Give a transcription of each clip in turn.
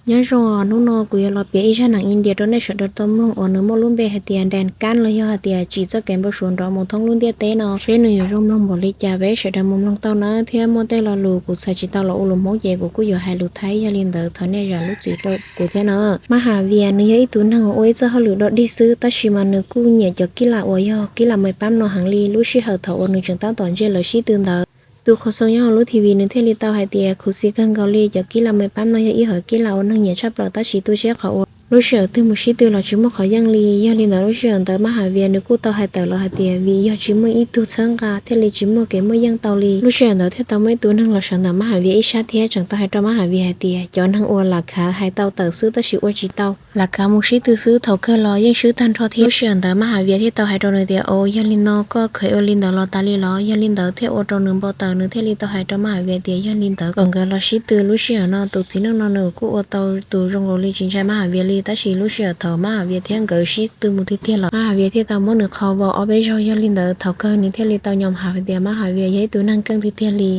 Nyob zoo, hnub no kuv yuav los piav ib zaj neeg India rau nej sawv daws tau mloog uas nws muaj lub npe hais tias Dam Kab los yog hais tias tsim txoj kev npau suav nrov mus thoob lub ntiaj teb no, seb nws yuav zoo mloog npaum li cas, peb sawv daws mus mloog tau na. Thiab muaj tej lo lus kuv txhais tsis tau los ua lus Hmoob ces kuv kuj yuav hais lus Thaib, yog li ntawd thov nej zam lub txim rau kuv thiab na. Mahavir nws yog ib tug neeg ua ib txoj hauj lwm dog dig xwb, tab sis mas nws kuj nyiam cov kib lam uas yog kib lam maj pab no heev li. Lub sij hawm thaum uas nws tseem tab tom ntsia lawv sib tw ntawd, tus qhua xoo nyob hauv lub T V nws thiaj li tau hais tias khuv xim kawg nkaus li, cov kib lam maj pab no yog ib hom kib lam uas neeg nyiam tshaj plaws, tab sis tu siab qhov uas lub sij hawm twg mus sib tw los tsis muaj qhov yeej li. Yog li ntawd lub sij hawm ntawd Mahavir nws kuj tau hais tawm los hais tias vim yog tsis muaj ib tug txhawb nqa thiaj li tsis muaj kev muaj yeej tau li. Lub sij hawm ntawd thiaj tau muaj ib tug neeg los sawv ntawm Mahavir ib sab thiab tseem tau hais rau Mahavir hais tias cov neeg uas lam khav hais tau tawm xwb tab sis ua tsis tau, lam khav mus sib tw xwb, thaum kawg los yeej swb tag nrho thiab. Lub sij hawm ntawd Mahavir thiaj tau hais rau nws tias, Au, yog li no koj khav ua li ntawd los tas li los? Yog li ntawd thiaj ua rau nws npau taws, nws thiaj li tau hais rau Mahavir tias yog li ntawd kom nkawd los sib tw. Lub sij hawm no tus txiv neej no nws kuj ua tau tus zoo nkaus li tsis ntshai Mahavir li, tab sis lub sij hawm thaum Mahavir thiab nkawd sib tw mus tiag tiag los Mahavir thiaj tau muab nws qho vau ob peb zaug. Yog li ntawd thaum kawg nws thiaj li tau nyom hav tias Mahavir yog ib tug neeg keej tiag tiag li,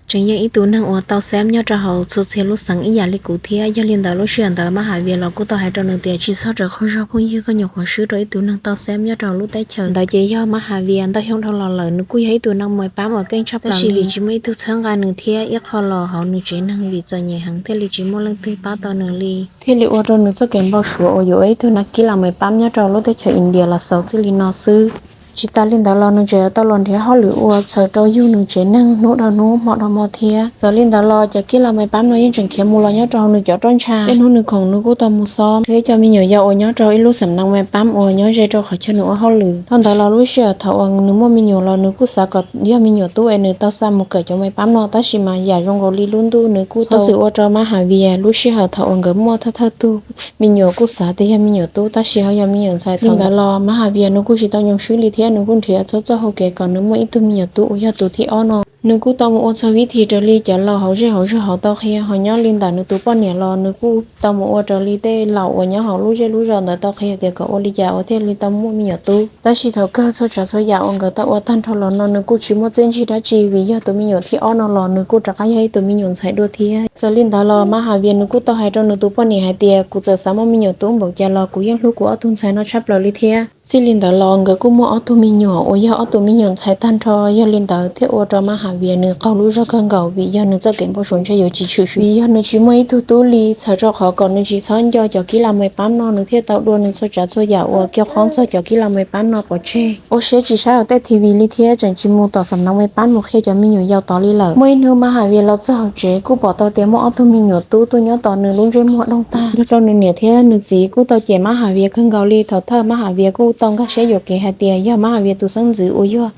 tseem yog ib tug neeg uas tau xeeb nyob rau hauv txhua txhia lub xeev ib yam li kuv thiab. Yog li ntawd lub sij hawm ntawd Mahavir los kuj tau hais rau nws tias tsis txhob rawm qhov zog phooj ywg, koj nyuam qhuav swb rau ib tug neeg tau xeeb nyob rau lub teb chaws ntawd ces yog Mahavir ntau xyoo dhau los lawm, nws kuj yog ib tug neeg maj pab uas keej tshaj plaws li, tsis muaj ib tug txhawb nqa nws thiab ib qho los hauv nws tsev neeg vim txom nyem heev thiaj li tsis muaj leej twg pab tau nws li, thiaj li ua rau nws txoj kev npau suav uas yuav ua ib tug neeg kib lam maj pab nyob rau lub teb chaws India los xaus txij li no xwb. Tsis tas li ntawd los nws tseem yuav tau los nrhiav hauj lwm ua txhawm rau yug nws tsev neeg hnub dhau hnub hmo dhau hmo thiab. Txawm li ntawd los cov kib lam maj pab no yeej tseem khiav mus los nyob rau hauv nws cov roj ntsha. Tej hnub nws khoom nws kuj tau mus xob thiab cov me nyuam yaus uas nyob rau ib lub xam neej maj pab uas nyob ze rau qhov chaw nws ua hauj lwm. Dhau ntawd los lub sij hawm thaum uas nws muaj me nyuam los nws kuj xav kom yog me nyuam tub es nws tau xa mus kawm cov maj pab no, tab sis mas yam zoo nkaus li lub ntuj nws kuj tau xwm ua rau Mahavir lub sij hawm thaum uas nkawd muaj thawj thawj tug me nyuam kuj xav tias yog me nyuam tub tab sis ho yog me nyuam ntxhais. Thaum ntawd los Mahavir nws kuj tsis tau nyoo swb li thiab nws kuj nrhiav txhua txoj hau kev kom nws muaj ib tug me nyuam tub uas yog tus thib ob no. Nws kuj tau mus ua txog vib thim raws li cov laus hauv zej hauv zog hauv tau qhia, ho nyob li ntawm nws tus poj niam los nws kuj tau mus ua raws li tej laus uas nyob hauv lub zej lub zos ntawd tau qhia tias kom ua li cas uas thiaj li tau muaj me nyuam tub. Tab sis thaum kawg txhua tsav txhua yam uas nkawd tau ua tag nrho los no nws kuj tsis muaj txiaj ntsig dab tsi vim yog tus me nyuam thib ob no los nws kuj rov qab yog ib tus me nyuam ntxhais dua thiab. Txawm li ntawd los Mahavir nws kuj tau hais rau nws tus poj niam hais tias kuv txawm xav muaj me nyuam tub npaum cas los kuv yeej hlub kuv ob tug ntxhais no tshaj plaws li thiab. Txij li ntawd los nkawd kuj muaj ob tug me nyuam uas yog ob tus me nyuam ntxhais tag nrho. Yog li ntawd thiaj ua rau Mahavir nws qaug lub zog kawg nkaus vim yog nws txoj kev npau suav ntshe yuav tsis tshwm sim vim yog nws tsis muaj ib tug tub li. Txhawm rau qhov kom nws tsis txhob nco cov kib lam maj pab no nws thiaj tau dua nws txhua tsav txhua yam uas kio qoob txog cov kib lam maj pab no pov tseg, ua siab tsis saib hauv tej T V li thiab tseem tsis mus tom xam neej maj pab mus qhia cov me nyuam yaus tod li lawm. Muaj ib hnub Mahavir los txog hauv tsev kuj pom tau tias muaj ob tug me nyuam tub tuaj nyob tos nws lub ntsej muag doog tag. Nrog rau nws niam thiab nws txiv kuj tau cem Mahavir kawg nkaus li. Thaum thawj Mahavir kuj tau nkag siab yuam kev hais tias yog Mahavir tus xeeb ntxwv uas yog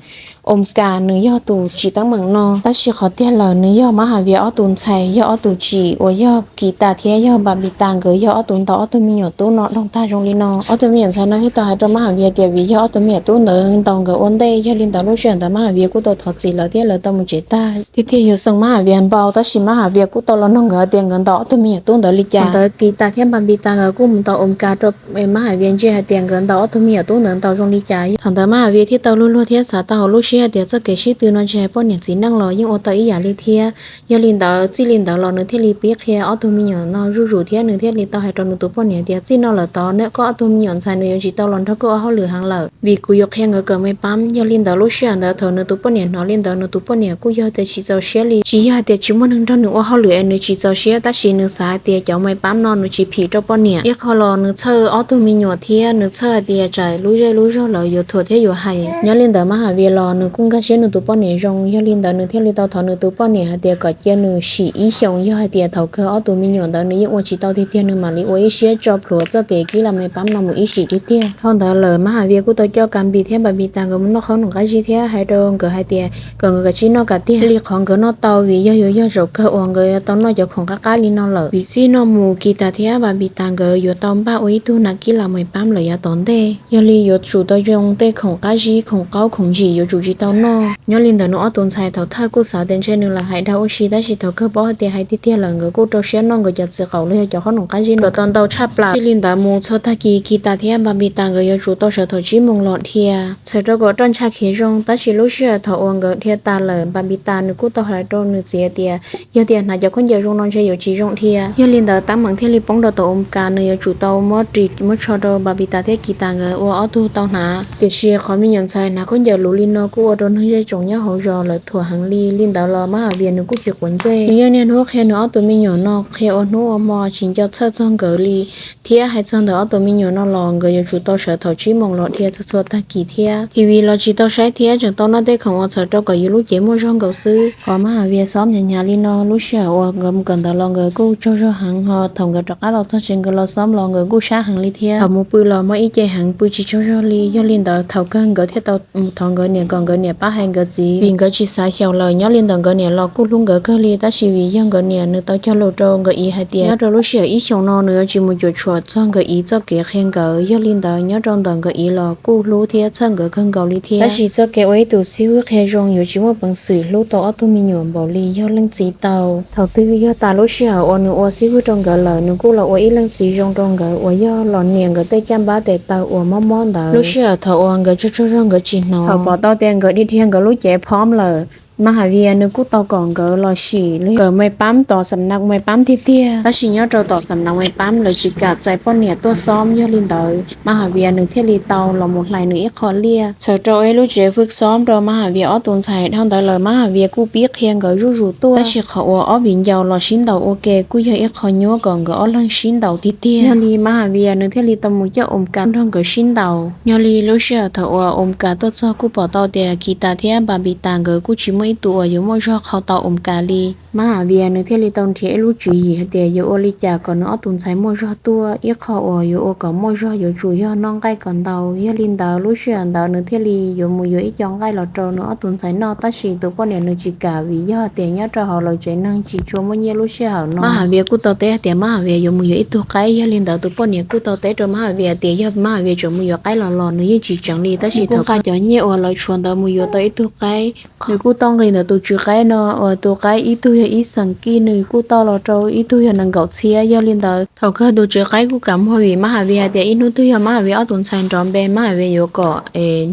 Omkar nws yog tus tsim teeb meem no, tab sis qhov tiag lawm nws yog Mahavir ob tus ntxhais, yog ob tus tsim uas yog Gita thiab yog Babita nkawd yog ob tus ntaus ob tug me nyuam tub no doog tag zoo li no. Ob tug me nyuam ntxhais no thiaj tau hais rau Mahavir tias vim yog ob tug me nyuam tub ntawd ntaus nkawd ua ntej. Yog li ntawd lub sij hawm ntawd Mahavir kuj tau thov txim lawv thiab lawv tau mus tsev tag. Tiag tiag yuav xeem Mahavir npau, tab sis Mahavir kuj tau los nug nkawd tias nkawd ntaus ob tug me nyuam tub ntawd li cas. Thaum ntawd Gita thiab Babita nkawd kuj mus ntaus Omkar rau Mahavir ntsia hais tias nkawd ntaus ob tug me nyuam tub ntawd ntaus zoo li cas. Thaum ntawd Mahavir thiaj tau luag luag thiab xav tau hauv lub siab hais tias txoj kev sib tw no tsis hais poj niam txiv neej los yeej ua tau ib yam li thiab. Yog li ntawd txij li ntawd los nws thiaj li pib qhia ob tug me nyuam no zuj zus thiab nws thiaj li tau hais rau nws tus poj niam tias txij no lawm tod koj ob tug me nyuam ntxhais nws yuav tsis tau los nrog koj ua hauj lwm heev lawm vim kuv yuav qhia nkawd kawm maj pab. Yog li ntawd lub sij hawm ntawd thaum nws tus poj niam hnov li ntawd nws tus poj niam kuj yog tias tsis txaus siab li. Tsis yog hais tias tsis muaj neeg nrog nws ua hauj lwm es nws tsis txaus siab, tab sis nws xav hais tias cov maj pab no nws tsis phim rau poj niam. Ib qho los nws txhawj ob tug me nyuam thiab nws txhawj hais tias tsam lub zej lub zog lawv yuav thuam thiab yuav hais. Nyob li ntawd Mahavir los nws kuj nkag siab nws tus poj niam zoo, yog li ntawd nws thiaj li tau thov nws tus poj niam hais tias kom cia nws sim ib xyoos, yog hais tias thaum kawg ob tug me nyuam ntawd nws yeej ua tsis tau tiag tiag nws mam li ua ib siab tso plhuav txoj kev kib lam maj pab no mus ib sim tiag tiag. Dhau ntawd lawm Mahavir kuj tau coj Kabita thiab Babita nkawd mus noj qhob noom qab zib thiab hais rau nkawd hais tias kom nkawd kav tsij noj kom tiag li qhov nkawd noj tau vim yog yuav yog zaum kawg uas nkawd yuav tau noj cov khoom qab qab li no lawm. Vim txij no mus Gita thiab Babita nkawd yuav tau npaj ua ib tug nam kib lam maj pab lawm yav tom ntej. Yog li yuav tsum tau yoo tej khoom qab zib, khoom qaub, khoom ntsim, yuav tsum tsis tau noj. Nyob li ntawd nws ob tus ntxhais thaum thawj kuj xav tias ntshe nws lam hais dag ua si, tab sis thaum kawg paub hais tias hais tiag tiag lawm nkawd kuj rau siab noj nkawd cov txiv qaum los yog cov qhob noom qab zib kom tau ntau tshaj plaws. Txij li ntawd mus txhua tag kis Kitas thiab Npanpitas nkawd yuav tsum tau sawv thaum tsib moos los dhia, txhawm rau kom roj ntsha khiav zoo. Tab sis lub sij hawm thaum uas nkawd dhia tas lawm, Npanpitas nws kuj tau hais rau nws txiv tias yog tias hnav cov khaub ncaws zoo no ntshe yuav tsis zoo dhia. Yog li ntawd teeb meem thiaj li poob rau tom Umkas, nws yuav tsum tau muab ris muab tsho rau Npanpitas thiab Kitas nkawd ua ob tug tau hnav. Tiam sis qhov me nyuam ntxhais hnav khaub ncaws luv li no kuj ua rau neeg zej tsoom nyob hauv zos lawv thuam heev li. Li ntawd los Mab Has Vias nws kuj tsis quav ntsej, nws yeej niaj hnub qhia nws ob tug me nyuam no, qhia ua hnub ua hmo tsis nco txhawj txog nkawd li. Thiab hais txog ntawm ob tug me nyuam no los nkawd yuav tsum tau sawv thaum tsib moos los dhia txhua txhua tag kis thiab. Hi Vij los tsis tau saib thiab tseem tau noj tej khoom uas txhawm rau kom yus lub cev muaj zog nkaus xwb. Qhov Mab Has Vias xob hnyav hnyav li no, lub sij hawm uas nkawd mus kawm ntawv los nkawd kuj tsaug zog heev, ho thaum nkawd rov qab los txog tsev nkawd los xob los nkawd kuj sab heev li thiab. Thaum mus pw los muaj ib ce heev pw tsis tsaug zog li. Yog li ntawd thaum kawg nkawd thiaj tau mus thov nkawd niam kom nkawd niam pab hais nkawd txiv, vim nkawd tsis xav xyaum lawm. Nyob li ntawd nkawd niam los kuj hlub nkawd kawg li, tab sis vim yog nkawd niam nws tau cog lus rau nkawd txiv hais tias nyob rau lub sij hawm ib xyoos no nws yuav tsis mus cuam tshuam txog nkawd txiv txoj kev qhia nkawd. Yog li ntawd nyob rau ntawm nkawd txiv los kuj hlub thiab txhawj nkawd kawg nkaus li thiab. Tab sis txoj kev ua ib tus xib hwb qhia zoo yuav tsis muaj peev xwm hlub tau ob tug me nyuam npaum li yog leej txiv tau. Thaum twg yog tas lub sij hawm uas nws ua xib hwb rau nkawd lawm, nws kuj los ua ib leej txiv zoo rau nkawd uas yog los niam nkawd tej caj npab tes taw uas mob mob ntawd. Lub sij hawm thaum uas nkawd tsaug tsaug zog nkawd tsis hnov, thaum pom tau tias nkawd dhia dhia nkawd lub cev phom lawm, Mab Has Vias nws kuj tau kom nkawd los sim li kawm maj pab tom xam nav maj pab tiag tiag. Tab sis nyob rau tom xam nav maj pab lawv tsis kam txais poj niam tuaj xob. Yog li ntawd Mab Has Vias nws thiaj li tau los mus hlais nws ib qho liaj txhawm rau ib lub tsev fwj xob rau Mab Has Vias ob tus ntxhais. Dhau ntawd lawm Mab Has Vias kuj pib qhia nkawd zuj zus tuaj, tab sis qhov uas ob viv ncaus los sib ntaus ua ke kuj yog ib qho nyuaj kom nkawd ob leeg sib ntaus tiag tiag. Yog li Mab Has Vias nws thiaj li tau mus coj Umkas nrog nkawd sib ntaus. Yog li lub sij hawm thaum uas Umkas tuaj txog kuj pom tau tias Kitas thiab Npanpitas nkawd kuj tsis muaj ib tug uas yuav muaj zog qhau tau Umkas li. Mab Has Vias nws thiaj li tau nrhiav ib lub tswv yim hais tias yuav ua li cas kom nws ob tus ntxhais muaj zog tuaj. Ib qho uas yuav ua kom muaj zog yuav tsum yog noj nqaij kom ntau. Yog li ntawd lub sij hawm ntawd nws thiaj li yuav mus yuav ib co nqaij los rau nws ob tus ntxhais noj, tab sis tus poj niam nws tsis kam vim yog tias nyob rau hauv lawv tsev neeg tsis tshua muaj nyiaj lub sij hawm no. Mab Has Vias kuj tau teb hais tias Mab Has Vias yuav mus yuav ib tug qaib. Yog li ntawd tus poj niam kuj tau teb rau Mab Has Vias tias yog Mab Has Vias tseem mus yuav qaib los los nws yeej tsis tseev li, tab sis thaum nqa cov nyiaj uas lawv tshuav ntawd mus yuav tau ib tug qaib, nws kuj tau nqis ntawm tus tswv qaib no uas tus qaib ib tug yog ib xeem kij, nws kuj tau los rau ib tug yog nees nkaum txhiab. Yog li ntawd thaum kawg tus tswv qaib kuj kam muag vim Mab Has Vias hais tias ib hnub twg yog Mab Has Vias ob tus ntxhais nrov npe Mab Has Vias yuav kom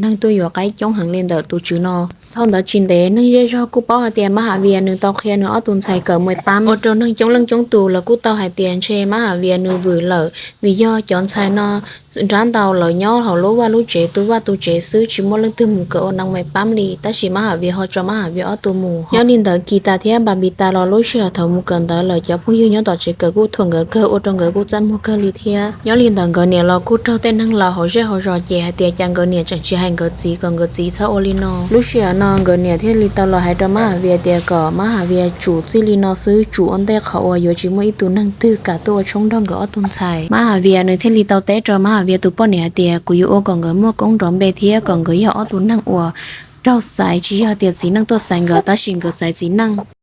neeg tuaj yuav qaib coob heev li ntawm tus tswv no. Dhau ntawd tsis ntev neeg zej zog kuj paub hais tias Mab Has Vias nws tau qhia nws ob tus ntxhais kawm maj pab, ua rau neeg coob leej coob tus lawv kuj tau hais tias ntshe Mab Has Vias nws vwm lawm, vim yog cov ntxhais no nrab ntau lawv nyob hauv lub vaj lub tsev tu vaj tu tsev xwb tsis muaj leej twg mus kawm ua neeg maj pab li, tab sis Mab Has Vias ho tso Mab Has Vias ob tug mus. Nyob li ntawd Kitas thiab Npanpitas los lub sij hawm thaum mus kawm ntawv lawm cov phooj ywg nyob tom tsev kawm kuj thuam nkawd kawg ua rau nkawd kuj txaj muag kawg li thiab. Nyob li ntawd nkawd niam los kuj raug tej neeg laus hauv zej hauv zos cem hais tias cas nkawd niam tseem tsis hais nkawd txiv kom nkawd txiv txhob ua li no. Lub sij hawm no nkawd niam thiaj li tau los hais rau Mab Has Vias tias kom Mab Has Vias tsum txij li no xwb, tsum ua ntej qhov uas yuav tsis muaj ib tug neeg twg kam tuaj ua tshoob nrog nkawd ob tug ntxhais. Mab Has Vias nws thiaj li tau teb rau Mab Has Vias tus poj niam hais tias kuv yuav ua kom nkawd muaj koob nrov npe thiab kom nkawd yog ob tug neeg uas raug xaiv, tsis yog tias txiv neej tuaj xaiv nkawd tab sis nkawd xaiv txiv neej.